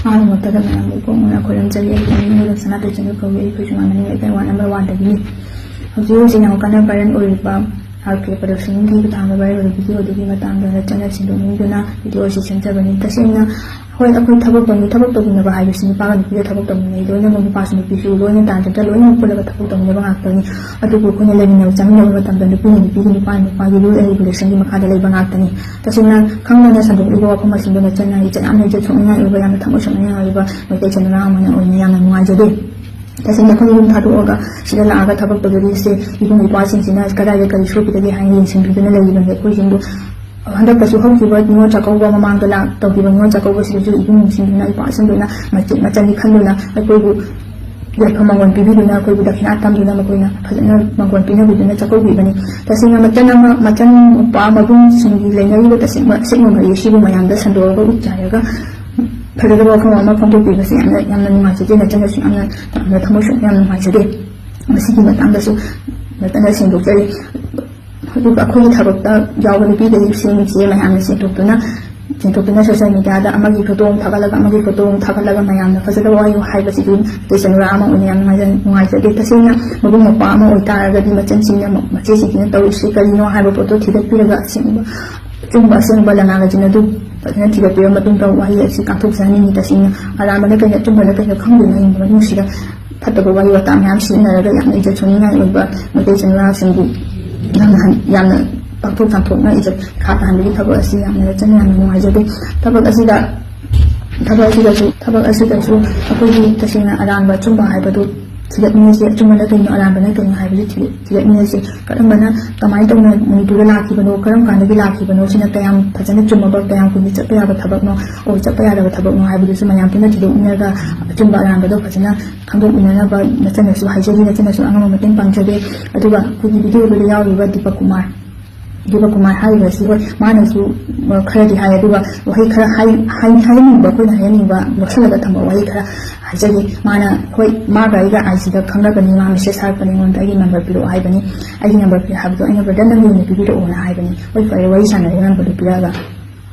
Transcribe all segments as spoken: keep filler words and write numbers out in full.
ꯑꯍꯥꯟꯕꯃꯛꯇꯗ ꯃꯌꯥꯝꯕꯨ ꯏꯀꯣꯛ ꯃꯣꯏꯅ ꯈꯣꯏꯔꯝꯖꯔꯤ꯫ ꯑꯩꯒꯤ ꯃꯤꯡ ꯁꯅꯥꯇꯣꯏ ꯆꯅꯨ ꯀꯧꯏ꯫ ꯑꯩꯈꯣꯏ ꯆꯨꯃꯥꯟ ꯃꯅꯤꯡ ꯂꯩꯀꯥꯏ ꯋꯥꯔꯗ ꯅꯝꯕꯔ ꯋꯥꯟꯗꯒꯤꯅꯤ꯫ ꯍꯧꯖꯤꯛ ꯍꯧꯖꯤꯛ ꯌꯥꯝ ꯀꯟꯅ ꯚꯥꯏꯔꯦꯜ ꯑꯣꯏꯔꯤꯕ ꯑꯥꯔ ꯀꯦ ꯄ꯭ꯔꯗꯛꯁꯟꯒꯤ ꯈꯨꯠꯊꯥꯡꯗ ꯚꯥꯏꯔꯦꯜ ꯑꯣꯏꯕ ꯚꯤꯗꯤꯑꯣ ꯑꯗꯨꯒꯤ ꯃꯇꯥꯡꯗ ꯅꯆꯟꯅ ꯁꯦꯡꯗꯣꯛꯅꯤꯡꯗꯨꯅ ꯚꯤꯗꯤꯑꯣ ꯑꯁꯤ ꯁꯦꯝꯖꯕꯅꯤ꯫ ꯇꯁꯦꯡꯅ ꯍꯣꯏ, ꯑꯩꯈꯣꯏ ꯊꯕꯛ ꯇꯧꯃꯤ, ꯊꯕꯛ ꯇꯧꯃꯤꯟꯅꯕ ꯍꯥꯏꯕꯁꯤ ꯅꯨꯄꯥꯒ ꯅꯨꯄꯤꯒ ꯊꯕꯛ ꯇꯧꯃꯤꯟꯅꯩ, ꯂꯣꯏꯅꯃꯛ ꯅꯨꯄꯥꯁꯨ ꯅꯨꯄꯤꯁꯨ ꯂꯣꯏꯅ ꯇꯥꯟꯖꯗ ꯂꯣꯏꯅꯃꯛ ꯄꯨꯜꯂꯒ ꯊꯕꯛ ꯇꯧꯃꯤꯟꯅꯕ ꯉꯥꯛꯇꯅꯤ꯫ ꯑꯗꯨꯕꯨ ꯑꯩꯈꯣꯏꯅ ꯂꯩꯃꯤꯟꯅꯕ ꯆꯥꯃꯤꯟꯅꯕ ꯃꯇꯝꯗ ꯅꯨꯄꯤꯅ ꯅꯨꯄꯤꯒꯤ, ꯅꯨꯄꯥꯅ ꯅꯨꯄꯥꯒꯤ ꯔꯨꯜ ꯑꯦꯟ ꯔꯤꯒꯨꯂꯦꯁꯟꯒꯤ ꯃꯈꯥꯗ ꯂꯩꯕ ꯉꯥꯛꯇꯅꯤ꯫ ꯇꯁꯦꯡꯅ ꯈꯪꯗꯅ ꯁꯟꯗꯣꯛꯂꯤꯕ ꯋꯥꯐꯝ ꯑꯁꯤꯕꯨ ꯅꯆꯟꯅ ꯏꯆꯠ ꯌꯥꯝꯅ ꯏꯖꯠ ꯁꯣꯛꯅꯤꯡꯉꯥꯏ ꯑꯣꯏꯕ, ꯌꯥꯝꯅ ꯊꯃꯣꯏ ꯁꯣꯛꯅꯤꯡꯉꯥꯏ ꯑꯣꯏꯕ ꯃꯩꯇꯩ ꯆꯅꯨꯔꯥ ꯑꯃꯅ ꯑꯣꯏꯅ ꯌꯥꯝꯅ ꯅꯨꯡꯉꯥꯏꯖꯗꯦ꯫ ꯇꯁꯦꯡꯅ ꯑꯩꯈꯣꯏ ꯌꯨꯝ ꯊꯥꯗꯣꯛꯑꯒ ꯁꯤꯗ ꯂꯥꯛꯑꯒ ꯊꯕꯛ ꯇꯧꯖꯔꯤꯁꯦ ꯏꯕꯨꯡ ꯏꯄ꯭ꯋꯥꯁꯤꯡꯁꯤꯅ ꯀꯗꯥꯏꯗ ꯀꯔꯤ ꯁꯣꯏꯈꯤꯗꯒꯦ ꯍꯥꯏꯅ ꯌꯦꯡꯁꯤꯟꯕꯤꯗꯨꯅ ꯂꯩꯔꯤꯕꯅꯤ꯫ ꯑꯩꯈꯣꯏꯁꯤꯡꯕꯨ ꯍꯟꯗꯛꯇꯁꯨ ꯍꯧꯈꯤꯕ ꯅꯤꯉꯣꯜ ꯆꯥꯛꯀꯧꯕ ꯃꯃꯥꯡꯗ ꯂꯥꯛ-, ꯇꯧꯈꯤꯕ ꯅꯤꯉꯣꯜ ꯆꯥꯛꯀꯧꯕꯁꯤꯗꯁꯨ ꯏꯕꯨꯡꯁꯤꯡꯗꯨꯅ, ꯏꯄ꯭ꯋꯥꯁꯤꯡꯗꯨꯅ ꯃꯆꯦ-, ꯃꯆꯟꯅꯤ ꯈꯟꯗꯨꯅ ꯑꯩꯈꯣꯏꯕꯨ ꯌꯥꯏꯐ ꯃꯪꯒꯣꯜ ꯄꯤꯕꯤꯗꯨꯅ, ꯑꯩꯈꯣꯏꯕꯨ ꯗꯈꯤꯅꯥ ꯇꯝꯗꯨꯅ ꯃꯈꯣꯏꯅ ꯐꯖꯅ ꯃꯪꯒꯣꯜ ꯄꯤꯅꯕꯤꯗꯨꯅ ꯆꯥꯛꯀꯧꯕꯤꯕꯅꯤ꯫ ꯇꯁꯦꯡꯅ ꯃꯆꯟ ꯑꯃ, ꯃꯆꯟ ꯃꯧꯄ꯭ꯋꯥ ꯃꯕꯨꯡꯁꯤꯡꯒꯤ ꯂꯩꯅꯔꯤꯕ ꯇꯁꯦꯡꯕ ꯑꯁꯦꯡꯕ ꯃꯔꯤ ꯑꯁꯤꯕꯨ ꯃꯌꯥꯝꯗ ꯁꯟꯗꯣꯛꯑꯒ ꯎꯠ ꯆꯥꯏꯔꯒ ꯐꯖꯗꯕ ꯋꯥꯐꯝ ꯑꯃ ꯐꯣꯡꯗꯣꯛꯄꯤꯕꯁꯦ ꯌꯥꯝꯅ, ꯌꯥꯝꯅ ꯅꯨꯡꯉꯥꯏꯖꯗꯦ꯫ ꯅꯆꯟꯅꯁꯨ ꯌꯥꯝꯅ, ꯌꯥꯝꯅ ꯊꯃꯣꯏ ꯁꯣꯛꯅ ꯌꯥꯝ ꯅꯨꯡꯉꯥꯏꯖꯗꯦ꯫ ꯃꯁꯤꯒꯤ ꯃꯇꯥꯡꯗꯁꯨ ꯅꯆꯟꯅ ꯁꯦꯡꯗꯣꯛꯆꯔꯤ꯫ ꯑꯗꯨꯒ ꯑꯩꯈꯣꯏꯒꯤ ꯊꯕꯛꯇ ꯌꯥꯎꯕ ꯅꯨꯄꯤꯈꯩꯁꯤꯡꯁꯦ ꯃꯌꯥꯝꯅ ꯆꯦꯟꯊꯣꯛꯇꯨꯅ, ꯆꯦꯟꯊꯣꯛꯇꯨꯅ ꯁꯣꯁꯦꯜ ꯃꯦꯗꯤꯌꯥꯗ ꯑꯃꯒꯤ ꯐꯣꯇꯣ ꯑꯃ ꯊꯥꯒꯠꯂꯒ, ꯑꯃꯒꯤ ꯐꯣꯇꯣ ꯑꯃ ꯊꯥꯒꯠꯂꯒ ꯃꯌꯥꯝꯅ ꯐꯖꯗꯕ ꯋꯥꯍꯩ ꯍꯥꯏꯕꯁꯤꯗꯤ ꯃꯩꯇꯩ ꯆꯅꯨꯔꯥ ꯑꯃ ꯑꯣꯏꯅ ꯌꯥꯝ ꯅꯨꯡꯉꯥꯏꯖ-, ꯅꯨꯡꯉꯥꯏꯖꯗꯦ꯫ ꯇꯁꯦꯡꯅ ꯃꯕꯨꯡ ꯃꯧꯄ꯭ꯋꯥ ꯑꯃ ꯑꯣꯏꯇꯥꯔꯒꯗꯤ ꯃꯆꯟꯁꯤꯡꯅ ꯃ-, ꯃꯆꯦꯁꯤꯡꯁꯤꯅ ꯇꯧꯔꯤꯁꯤ ꯀꯔꯤꯅꯣ ꯍꯥꯏꯕ ꯄꯣꯠꯇꯣ ꯊꯤꯒꯠꯄꯤꯔꯒ ꯑꯁꯦꯡꯕ, ꯑꯆꯨꯝꯕ ꯑꯁꯦꯡꯕ ꯂꯅꯥꯏ ꯂꯥꯏꯖꯟ ꯑꯗꯨ ꯐꯖꯅ ꯊꯤꯒꯠꯄꯤꯔ ꯃꯇꯨꯡꯗ ꯋꯥꯍꯩ ꯑꯁꯤ ꯀꯥꯡꯊꯣꯛꯆꯍꯟꯅꯤꯡꯉꯤ꯫ ꯇꯁꯦꯡꯅ ꯑꯔꯥꯟꯕꯅ ꯀꯩꯅꯣ, ꯑꯆꯨꯝꯕꯅ ꯀꯩꯅꯣ ꯈꯪꯗꯅ ꯍꯤꯡꯕ ꯃꯅꯨꯡꯁꯤꯗ ꯐꯠꯇꯕ ꯋꯥꯍꯩ ꯋꯥꯇꯥ ꯃꯌꯥꯝ ꯁꯤꯖꯤꯟꯅꯔꯒ ꯌꯥꯝꯅ ꯏꯖꯠ ꯁꯣꯛꯅꯤꯡꯉꯥꯏ ꯑꯣꯏꯕ ꯃꯩꯇꯩ ꯆꯅꯨꯔꯥꯁꯤꯡꯕꯨ ꯌꯥꯝꯅ ꯍꯟ-, ꯌꯥꯝꯅ ꯄꯥꯛꯊꯣꯛ ꯆꯥꯝꯊꯣꯛꯅ ꯏꯖꯠ ꯈꯥ ꯇꯥꯍꯟꯕꯒꯤ ꯊꯕꯛ ꯑꯁꯤ ꯌꯥꯝꯅ ꯅꯆꯟꯅ ꯌꯥꯝꯅ ꯅꯨꯡꯉꯥꯏꯖꯗꯦ꯫ ꯊꯕꯛ ꯑꯁꯤꯗ, ꯊꯕꯛ ꯑꯁꯤꯗꯁꯨ, ꯊꯕꯛ ꯑꯁꯤꯗꯁꯨ ꯑꯩꯈꯣꯏꯒꯤ ꯇꯁꯦꯡꯅ ꯑꯔꯥꯟꯕ ꯑꯆꯨꯝꯕ ꯍꯥꯏꯕꯗꯨ ꯊꯤꯒꯠꯃꯤꯟꯅꯁꯤ꯫ ꯑꯆꯨꯝꯕꯅ ꯀꯩꯅꯣ, ꯑꯔꯥꯟꯕꯅ ꯀꯩꯅꯣ ꯍꯥꯏꯕꯗꯨ ꯊꯤ-, ꯊꯤꯒꯠꯃꯤꯟꯅꯁꯤ꯫ ꯀꯔꯝꯕꯅ, ꯀꯃꯥꯏꯅ ꯇꯧꯅ ꯃꯅꯤꯄꯨꯔꯗ ꯂꯥꯛꯈꯤꯕꯅꯣ, ꯀꯔꯝ ꯀꯥꯟꯗꯒꯤ ꯂꯥꯛꯈꯤꯕꯅꯣ, ꯁꯤꯅ ꯀꯌꯥꯝ ꯐꯖꯅ ꯆꯨꯝꯃꯕ, ꯀꯌꯥꯝ ꯀꯨꯏꯅ ꯆꯠꯄ ꯌꯥꯕ ꯊꯕꯛꯅꯣ, ꯑꯣꯔ ꯆꯠꯄ ꯌꯥꯗꯕ ꯊꯕꯛꯅꯣ ꯍꯥꯏꯕꯗꯨꯁꯨ ꯃꯌꯥꯝ ꯄꯨꯟꯅ ꯊꯤꯗꯣꯛꯃꯤꯟꯅꯔꯒ ꯑꯆꯨꯝꯕ ꯑꯔꯥꯟꯕꯗꯣ ꯐꯖꯅ ꯈꯪꯗꯣꯛꯃꯤꯟꯅꯅꯕ ꯅꯆꯟꯅꯁꯨ ꯍꯥꯏꯖꯔꯤ, ꯅꯆꯟꯅꯁꯨ ꯑꯉꯝꯕ ꯃꯇꯦꯡ ꯄꯥꯡꯖꯒꯦ꯫ ꯑꯗꯨꯒ ꯑꯩꯈꯣꯏꯒꯤ ꯚꯤꯗꯤꯑꯣꯗꯨꯗ ꯌꯥꯎꯔꯤꯕ ꯗꯤꯄꯛ ꯀꯨꯃꯥꯔ, ꯗꯤꯄꯛ ꯀꯨꯃꯥꯔ ꯍꯥꯏꯔꯤꯕꯁꯤ, ꯍꯣꯏ, ꯃꯥꯅꯁꯨ, ꯑ, ꯈꯔꯗꯤ ꯍꯥꯏ, ꯑꯗꯨꯒ ꯋꯥꯍꯩ ꯈꯔ ꯍꯥꯏ-, ꯍꯥꯏ-, ꯍꯥꯏꯍꯟꯅꯤꯡꯕ, ꯑꯩꯈꯣꯏꯅ ꯍꯥꯏꯍꯟꯅꯤꯡꯕ ꯂꯧꯁꯤꯜꯂꯒ ꯊꯝꯕ ꯋꯥꯍꯩ ꯈꯔ ꯍꯥꯏꯖꯒꯦ꯫ ꯃꯥꯅ, ꯍꯣꯏ, ꯃꯥꯒ ꯑꯩꯒ ꯑꯥꯏ ꯖꯤꯗ ꯈꯪꯅꯕꯅꯤ, ꯃꯥ ꯃꯦꯁꯦꯖ ꯊꯥꯔꯛꯄꯅꯤ ꯑꯩꯉꯣꯟꯗ, "ꯑꯩꯒꯤ ꯅꯝꯕꯔ ꯄꯤꯔꯛꯑꯣ" ꯍꯥꯏꯕꯅꯤ꯫ "ꯑꯩꯒꯤ ꯅꯝꯕꯔ ꯄꯤꯔꯛꯑꯣ" ꯍꯥꯏꯕꯗꯣ ꯑꯩꯅ, "ꯕ꯭ꯔꯗꯔ, ꯅꯪꯒꯤ ꯑꯣꯏꯅ ꯄꯤꯕꯤꯔꯛꯑꯣꯅ" ꯍꯥꯏꯕꯅꯤ꯫ "ꯍꯣꯏ, ꯐꯔꯦ, ꯋꯥꯔꯤ ꯁꯥꯟꯅꯔꯦ" ꯅꯝꯕꯔꯗꯨ ꯄꯤꯔꯛꯑꯒ꯫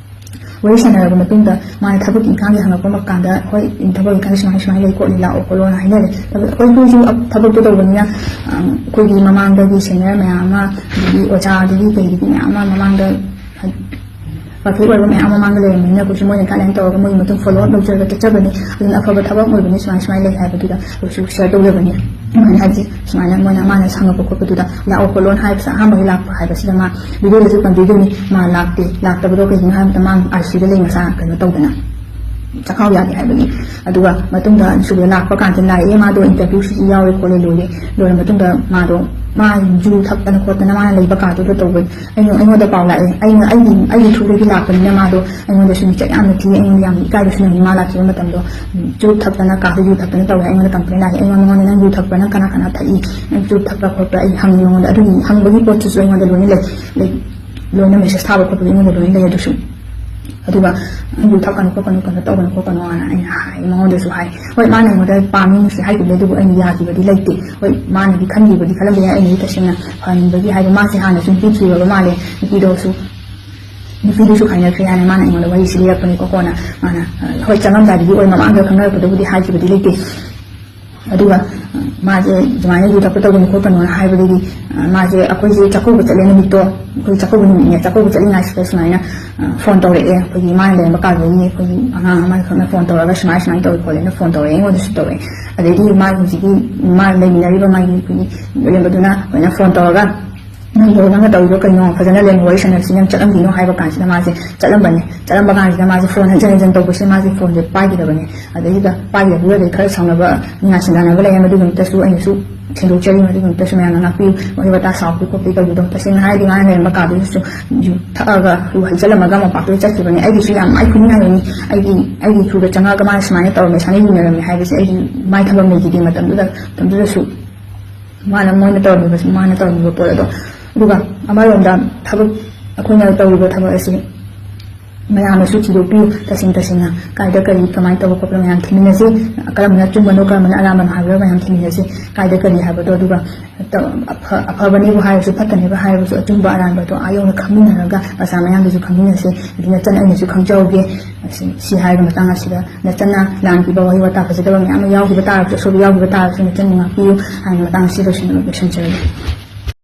ꯋꯥꯔꯤ ꯁꯥꯟꯅꯔꯕ ꯃꯇꯨꯡꯗ ꯃꯥꯅ ꯊꯕꯛꯀꯤ ꯏꯪꯈꯥꯡꯒꯤ ꯍꯪꯉꯛꯄ ꯀꯥꯟꯗ, "ꯍꯣꯏ, ꯊꯕꯛ ꯏꯪꯈꯥꯡ ꯁꯨꯃꯥꯏ ꯁꯨꯃꯥꯏꯅ ꯂꯩ ꯈꯣꯠꯂꯤ, ꯂꯥꯛꯑꯣ ꯈꯣꯠꯂꯣꯅ" ꯍꯥꯏꯅꯔꯦ꯫ ꯊꯕꯛ, ꯑꯩꯈꯣꯏ, ꯑꯩꯈꯣꯏꯁꯨ ꯊꯕꯛꯇꯣ ꯇꯧꯕꯅꯤꯅ, ꯑ, ꯑꯩꯈꯣꯏꯒꯤ ꯃꯃꯥꯡꯗꯒꯤ ꯁꯦꯅꯤꯌꯔ ꯃꯌꯥꯝ ꯑꯃ, ꯑꯗꯒꯤ ꯑꯣꯖꯥꯗꯒꯤ ꯀꯩꯗꯒꯤ ꯃꯌꯥꯝ ꯑꯃ ꯃꯃꯥꯡꯗ ꯄꯔꯐꯦꯛ ꯑꯣꯏꯕ ꯃꯌꯥꯝ ꯃꯃꯥꯡꯗ ꯂꯩꯔꯝꯕꯅꯤꯅ ꯑꯩꯈꯣꯏꯁꯨ ꯃꯣꯏꯅ ꯒꯥꯏꯗꯂꯥꯏꯟ ꯇꯧꯔꯒ ꯃꯣꯏꯒꯤ ꯃꯇꯨꯡ ꯐꯣꯂꯣ ꯑꯞ ꯂꯧꯖꯔꯒ ꯆꯠꯆꯕꯅꯤ꯫ ꯑꯗꯨꯅ ꯑꯐꯕ ꯊꯕꯛ ꯑꯣꯏꯕꯅꯤ, ꯁꯨꯃꯥꯏ ꯁꯨꯃꯥꯏꯅ ꯂꯩ ꯍꯥꯏꯕꯗꯨꯗ ꯑꯩꯈꯣꯏꯁꯨ ꯁꯤꯌꯔ ꯇꯧꯖꯕꯅꯤ꯫ ꯑꯗꯨꯃꯥꯏꯅ ꯍꯥꯏꯕꯁꯦ ꯁꯨꯃꯥꯏꯅ ꯃꯣꯏꯅ, ꯃꯥꯅ ꯁꯪꯉꯛꯄ ꯈꯣꯠꯄꯗꯨꯗ ꯂꯥꯛꯑꯣ ꯈꯣꯠꯂꯣꯅ ꯍꯥꯏꯕꯁꯦ ꯑꯍꯥꯟꯕꯒꯤ ꯂꯥꯛꯄ ꯍꯥꯏꯕꯁꯤꯗ ꯃꯥ ꯚꯤꯗꯤꯑꯣꯗꯁꯨ ꯄꯟꯕꯤꯗꯣꯏꯅꯤ꯫ ꯃꯥ ꯂꯥꯛꯇꯦ, ꯂꯥꯛꯇꯕꯗꯣ ꯀꯩꯒꯤꯅꯣ ꯍꯥꯏꯕꯗ ꯃꯥ ꯑꯥꯏ ꯁꯤ ꯌꯨꯗ ꯂꯩ, ꯃꯁꯥ ꯀꯩꯅꯣ ꯇꯧꯗꯅ ꯆꯥꯛꯈꯥꯎ ꯌꯥꯗꯦ ꯍꯥꯏꯕꯒꯤ꯫ ꯑꯗꯨꯒ ꯃꯇꯨꯡꯗ ꯑꯅꯤꯁꯨꯕꯗ ꯂꯥꯛꯄ ꯀꯥꯟꯗ ꯂꯥꯛꯑꯦ, ꯃꯥꯗꯣ ꯏꯟꯇꯔꯚ꯭ꯌꯨꯁꯤꯁꯨ ꯌꯥꯎꯔꯦ ꯈꯣꯠꯂꯦ, ꯂꯣꯏꯔꯦ꯫ ꯂꯣꯏꯔ ꯃꯇꯨꯡꯗ ꯃꯥꯗꯣ, ꯃꯥ ꯌꯨ ꯊꯛꯇꯅ ꯈꯣꯠꯇꯅ ꯃꯥꯅ ꯂꯩꯕ ꯀꯥꯗꯨꯗ ꯇꯧꯕ꯫ ꯑꯩꯉꯣꯟ-, ꯑꯩꯉꯣꯟꯗ ꯄꯥꯎ ꯂꯥꯛꯑꯦ꯫ ꯑꯩꯅ, ꯑꯩꯒꯤ, ꯑꯩꯒꯤ ꯊ꯭ꯔꯨꯗꯒꯤ ꯂꯥꯛꯄꯅꯤꯅ ꯃꯥꯗꯣ ꯑꯩꯉꯣꯟꯗꯁꯨ ꯃꯤꯡꯆꯠ ꯌꯥꯝꯅ ꯊꯤ, ꯑꯩꯉꯣꯟꯗ ꯌꯥꯝ ꯏꯀꯥꯏꯕꯁꯨ ꯅꯪꯉꯤ꯫ ꯃꯥ ꯂꯥꯛꯈꯤꯕ ꯃꯇꯝꯗꯣ, ꯎꯝ, ꯆꯨꯔꯨꯞ ꯊꯛꯇꯅ, ꯀꯥꯗ ꯌꯨ ꯊꯛꯇꯅ ꯇꯧꯋꯦ꯫ ꯑꯩꯉꯣꯟꯗ ꯀꯝꯄ꯭ꯂꯦꯟ ꯂꯥꯛꯑꯦ꯫ ꯑꯩꯉꯣꯟꯗ, "ꯅꯉꯣꯟꯗ ꯅꯪ ꯌꯨ ꯊꯛꯄ꯭ꯔꯥ? ꯅꯪ ꯀꯅꯥ ꯀꯅꯥ ꯊꯛꯏ? ꯅꯪ ꯆꯨꯔꯨꯞ ꯊꯛꯄ꯭ꯔꯥ ꯈꯣꯠꯄ꯭ꯔꯥ?" ꯑꯩ ꯍꯪꯉꯤ ꯃꯉꯣꯟꯗ꯫ ꯑꯗꯨꯒꯤ ꯍꯪꯕꯒꯤ ꯄꯣꯠꯇꯨꯁꯨ ꯑꯩꯉꯣꯟꯗ ꯂꯣꯏꯅ ꯂꯩ, ꯂꯩ, ꯂꯣꯏꯅ ꯃꯦꯁꯦꯖ ꯊꯥꯕ ꯈꯣꯠꯄꯒꯤ ꯑꯩꯉꯣꯟꯗ ꯂꯣꯏꯅ ꯂꯩ꯫ ꯑꯗꯨꯁꯨ, ꯑꯗꯨꯒ ꯌꯨ ꯊꯛꯀꯅꯨ ꯈꯣꯠꯀꯅꯨ, ꯀꯩꯅꯣ ꯇꯧꯒꯅꯨ ꯈꯣꯠꯀꯅꯨ ꯍꯥꯏꯅ ꯑꯩꯅ ꯍꯥꯏ, ꯃꯉꯣꯟꯗꯁꯨ ꯍꯥꯏ꯫ ꯍꯣꯏ, ꯃꯥꯅ ꯑꯩꯉꯣꯟꯗ ꯄꯥꯝꯃꯤ ꯅꯨꯡꯁꯤ ꯍꯥꯏꯈꯤꯕꯅꯦ, ꯑꯗꯨꯕꯨ ꯑꯩꯅ ꯌꯥꯈꯤꯕꯗꯤ ꯂꯩꯇꯦ꯫ ꯍꯣꯏ, ꯃꯥꯅꯗꯤ ꯈꯟꯈꯤꯕꯗꯤ ꯈꯜꯂꯝꯕ ꯌꯥꯏ, ꯑꯩꯅꯗꯤ ꯇꯁꯦꯡꯅ ꯐꯍꯟꯅꯤꯡꯕꯒꯤ ꯍꯥꯏꯕ꯫ ꯃꯥꯁꯦ ꯍꯥꯟꯅꯁꯨ ꯅꯨꯄꯤ ꯊꯤꯔꯕ ꯃꯥꯜꯂꯦ, ꯅꯨꯄꯤꯗꯨꯁꯨ, ꯅꯨꯄꯤꯗꯨꯁꯨ ꯈꯥꯏꯅꯈ꯭ꯔꯦ ꯍꯥꯏꯅ ꯃꯥꯅ ꯑꯩꯉꯣꯟꯗ ꯋꯥꯔꯤꯁꯤ ꯂꯤꯔꯛꯄꯅꯤꯀꯣ꯫ ꯀꯣꯟꯅ ꯃꯥꯅ, ꯑ, ꯍꯣꯏ, ꯆꯪꯉꯝꯗꯥꯏꯗꯒꯤ ꯑꯣꯏ, ꯃꯃꯥꯡꯗ ꯈꯪꯅꯔꯛꯄꯗꯕꯨꯗꯤ ꯍꯥꯏꯈꯤꯕꯗꯤ ꯂꯩꯇꯦ꯫ ꯑꯗꯨꯒ, ꯑ, ꯃꯥꯁꯦ ꯑꯗꯨꯃꯥꯏꯅ ꯌꯨ ꯊꯛꯄ ꯇꯧꯒꯅꯨ ꯈꯣꯠꯀꯅꯣꯅ ꯍꯥꯏꯕꯗꯒꯤ, ꯑ, ꯃꯥꯁꯦ, ꯑꯩꯈꯣꯏꯁꯦ ꯆꯥꯛꯀꯧꯕ ꯆꯠꯂꯦ ꯅꯨꯃꯤꯠꯇꯣ, ꯑꯩꯈꯣꯏ ꯆꯥꯛꯀꯧꯕ ꯅꯨꯃꯤꯠꯅꯦ, ꯆꯥꯛꯀꯧꯕ ꯆꯠꯂꯤꯉꯥꯏꯁꯤꯗ ꯁꯨꯃꯥꯏꯅ, ꯑ, ꯐꯣꯟ ꯇꯧꯔꯛꯑꯦ꯫ ꯑꯩꯈꯣꯏꯒꯤ ꯃꯥꯅ ꯂꯩꯔꯝꯕ ꯀꯥꯗꯨꯗꯒꯤ ꯑꯩꯈꯣꯏꯒꯤ ꯑꯉꯥꯡ ꯑꯃꯈꯛꯅ ꯐꯣꯟ ꯇꯧꯔꯒ ꯁꯨꯃꯥꯏ ꯁꯨꯃꯥꯏꯅ ꯇꯧꯋꯦ ꯈꯣꯠꯂꯦꯅ ꯐꯣꯟ ꯇꯧꯔꯛꯑꯦ, ꯑꯩꯉꯣꯟꯗꯁꯨ ꯇꯧꯔꯛꯑꯦ꯫ ꯑꯗꯩꯗꯤ ꯃꯥꯒꯤ ꯍꯧꯖꯤꯛꯀꯤ ꯃꯥ ꯂꯩꯃꯤꯟꯅꯔꯤꯕ ꯃꯥꯒꯤ ꯑꯩꯈꯣꯏꯒꯤ ꯂꯩꯔꯝꯕꯗꯨꯅ ꯑꯩꯈꯣꯏꯅ ꯐꯣꯟ ꯇꯧꯔꯒ, "ꯅꯪꯗꯣ, ꯅꯪꯅ ꯇꯧꯔꯤꯗꯣ ꯀꯩꯅꯣ? ꯐꯖꯅ ꯂꯩꯅ ꯋꯥꯔꯤ ꯁꯥꯟꯅꯔꯁꯤ, ꯅꯪ ꯆꯠꯂꯝꯈꯤꯅꯣ" ꯍꯥꯏꯕ ꯀꯥꯟꯁꯤꯗ ꯃꯥꯁꯦ ꯆꯠꯂꯝꯕꯅꯦ꯫ ꯆꯠꯂꯝꯕ ꯀꯥꯟꯁꯤꯗ ꯃꯥꯁꯦ ꯐꯣꯟ ꯍꯟꯖꯤꯟ ꯍꯟꯖꯤꯟ ꯇꯧꯕꯁꯦ ꯃꯥꯁꯦ ꯐꯣꯟꯁꯦ ꯄꯥꯏꯈꯤꯗꯕꯅꯦ꯫ ꯑꯗꯩꯗꯨꯗ ꯄꯥꯏꯈꯤꯗꯕꯗꯨꯗ ꯑꯗꯩ ꯈꯔ ꯁꯥꯎꯅꯕ, ꯅꯤꯡꯉꯥꯏ ꯁꯪꯗꯥꯅꯕ ꯂꯩꯔꯝꯃꯦ꯫ ꯑꯗꯨꯒꯤ ꯅꯨꯃꯤꯠꯇꯁꯨ ꯑꯩꯅꯁꯨ ꯁꯦꯡꯗꯣꯛꯆꯔꯤ, ꯃꯗꯨꯒꯤ ꯅꯨꯃꯤꯠꯇꯁꯨ ꯃꯌꯥꯝꯅ ꯉꯥꯛꯄꯤꯌꯨ꯫ ꯋꯥꯍꯩ ꯋꯥꯇꯥ ꯁꯥꯎꯕꯤ ꯈꯣꯠꯄꯤ ꯇꯧꯕꯤꯗꯣ, ꯇꯁꯦꯡꯅ ꯍꯥꯏꯔꯗꯤ ꯃꯥꯅ ꯂꯩꯔꯝꯕ ꯀꯥꯗꯨꯗꯁꯨ ꯌꯨ ꯊꯛꯑꯒ ꯌꯨ ꯍꯩꯖꯤꯜꯂꯝꯃꯒ ꯃꯄꯥꯟꯗ ꯆꯠꯈꯤꯕꯅꯦ꯫ ꯑꯩꯒꯤꯁꯨ ꯌꯥꯝ ꯃꯥꯏ ꯈꯨꯅꯤꯡꯉꯥꯏ ꯑꯣꯏꯅꯤ꯫ ꯑꯩꯒꯤ, ꯑꯩꯒꯤ ꯊ꯭ꯔꯨꯗ ꯆꯪꯉꯛꯑꯒ ꯃꯥꯅ ꯁꯨꯃꯥꯏꯅ ꯇꯧꯔꯝꯃꯦ, ꯁꯨꯃꯥꯏꯅ ꯌꯨꯅꯔꯝꯃꯦ ꯍꯥꯏꯕꯁꯦ ꯑꯩꯒꯤ ꯃꯥꯏ ꯊꯝꯐꯝ ꯂꯩꯈꯤꯗꯦ꯫ ꯃꯇꯝꯗꯨꯗ, ꯃꯇꯝꯗꯨꯗꯁꯨ ꯃꯥꯅ, ꯃꯣꯏꯅ ꯇꯧꯔꯝꯃꯤꯕꯁꯨ, ꯃꯥꯅ ꯇꯧꯔꯝꯃꯤꯕ ꯄꯣꯠ ꯑꯗꯣ꯫ ꯑꯗꯨꯒ ꯑꯃꯔꯣꯝꯗ ꯊꯕꯛ, ꯑꯩꯈꯣꯏꯅ ꯇꯧꯔꯤꯕ ꯊꯕꯛ ꯑꯁꯤ ꯃꯌꯥꯝꯅꯁꯨ ꯊꯤꯗꯣꯛꯄꯤꯌꯨ, ꯇꯁꯦꯡ ꯇꯁꯦꯡꯅ ꯀꯥꯏꯗ ꯀꯔꯤ ꯀꯃꯥꯏꯅ ꯇꯧꯕ ꯈꯣꯠꯄ ꯃꯌꯥꯝ ꯊꯤꯃꯤꯟꯅꯁꯤ꯫ ꯀꯔꯝꯕꯅ ꯑꯆꯨꯝꯕꯅꯣ, ꯀꯔꯝꯕꯅ ꯑꯔꯥꯟꯕꯅꯣ ꯍꯥꯏꯕꯗꯣ ꯃꯌꯥꯝ ꯊꯤꯃꯤꯟꯅꯁꯤ꯫ ꯀꯥꯏꯗ ꯀꯔꯤ ꯍꯥꯏꯕꯗꯣ, ꯑꯗꯨꯒ ꯑꯐ- ꯑꯐꯕꯅꯦꯕꯨ ꯍꯥꯏꯔꯁꯨ, ꯐꯠꯇꯅꯦꯕꯨ ꯍꯥꯏꯔꯕꯁꯨ, ꯑꯆꯨꯝꯕ ꯑꯔꯥꯟꯕꯗꯣ ꯑꯥ ꯌꯧꯅ ꯈꯪꯃꯤꯟꯅꯔꯒ ꯃꯆꯥ ꯃꯌꯥꯝꯗꯁꯨ ꯈꯪꯃꯤꯟꯅꯁꯤ꯫ ꯑꯗꯨ ꯅꯆꯟ ꯑꯩꯅꯁꯨ ꯈꯪꯖꯍꯧꯒꯦ꯫ ꯑꯁꯤ ꯁꯤ ꯍꯥꯏꯔꯒ ꯃꯇꯥꯡ ꯑꯁꯤꯗ ꯅꯆꯟꯅ ꯂꯥꯟꯈꯤꯕ ꯋꯥꯍꯩ ꯋꯥꯇꯥ ꯐꯖꯗꯕ ꯃꯌꯥꯝ ꯑꯃ ꯌꯥꯎꯈꯤꯕ ꯇꯥꯔꯕꯁꯨ, ꯑꯁꯣꯏꯕ ꯌꯥꯎꯈꯤꯕ ꯇꯥꯔꯕꯁꯨ ꯅꯆꯟꯅ ꯉꯥꯛꯄꯤꯌꯨ ꯍꯥꯏꯅ ꯃꯇꯥꯡ ꯑꯁꯤꯗ ꯂꯣꯏꯁꯤꯟ- ꯂꯣꯏꯁꯤꯟꯖꯔꯒꯦ꯫